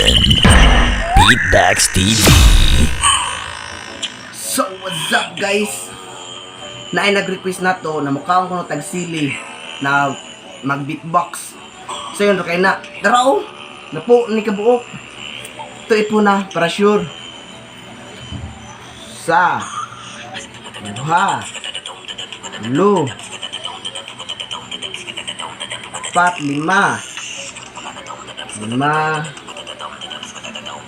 Warren Beatbox TV. So, what's up, guys? Naay nag-request na to na mukhaon ko no tag sili na mag-beatbox. So yun, kay na. Tara oh! Napo ni kabuok. Ito ipo na, para sure. Sa duha, lu, apat, lima, lima,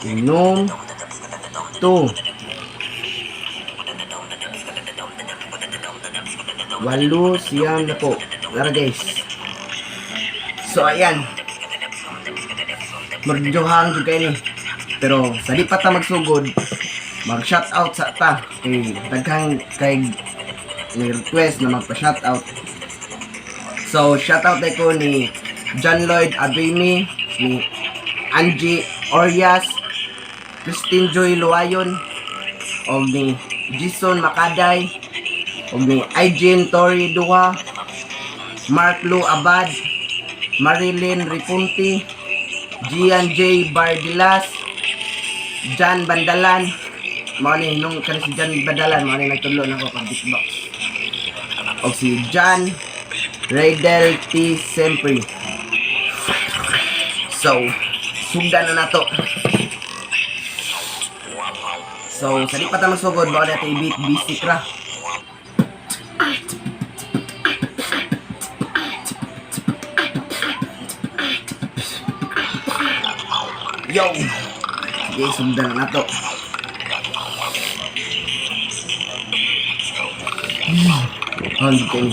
inom, two, walo, siyam na po. Tara, guys. So ayan. Marjohang jud kay ni. Pero sa di pa ta magsugod, mag shout out sa ta kay daghang kay may request na magpa shout out. So shout out ko ni John Lloyd Abimi, ni Angie Orias, Christine Joy Luayon, og ni Jason Makaday, og ni Aijin Tori Duha, Mark Lu Abad, Marilyn Ripunti, Gian J. Bardilas, John Bandalan, mao ni nung kani si John Bandalan, mao ni nagtudlo nako pag beatbox. Og si John Raydel T. Sempre. So, sugdan na nato. So, sa di pa ta magsugod, baka natin i-beat basic ra. Yo! Sige, sundan na nato. Oh, hindi kayo.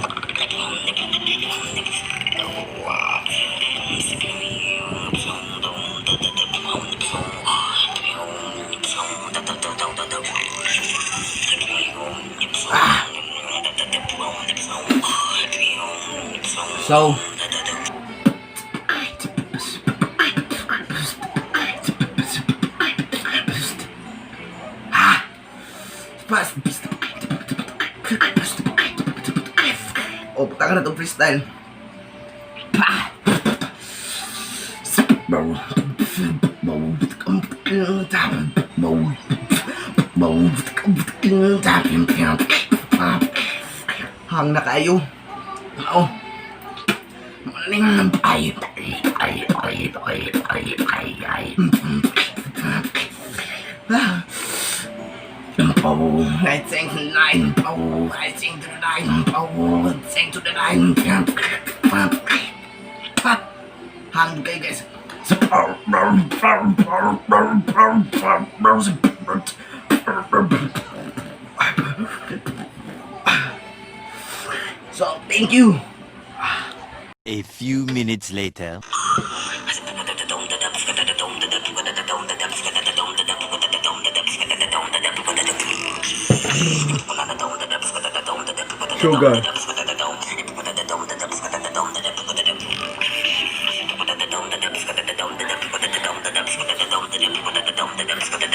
Ah! So, oh, puta ka na itong freestyle. Hang na kayo. Oh. Ay, ay, ay, ay, ay, ay, ay, ay. Ah. Oh, I think nine. Oh, I think to the nine. Oh, I think to the nine. Hang kayo, guys. So, thank you. A few minutes later. Sugar.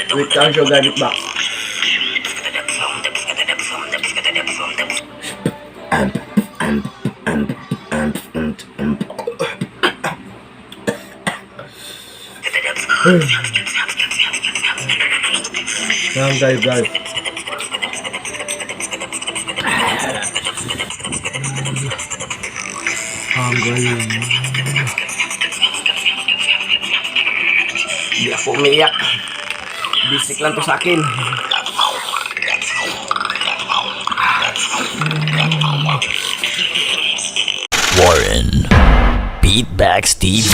Wait kang sugar box. Yan, guys, guys. Ang galing. Hindi ako umiyak. Basic lang to sa akin. Warren Beatbox TV.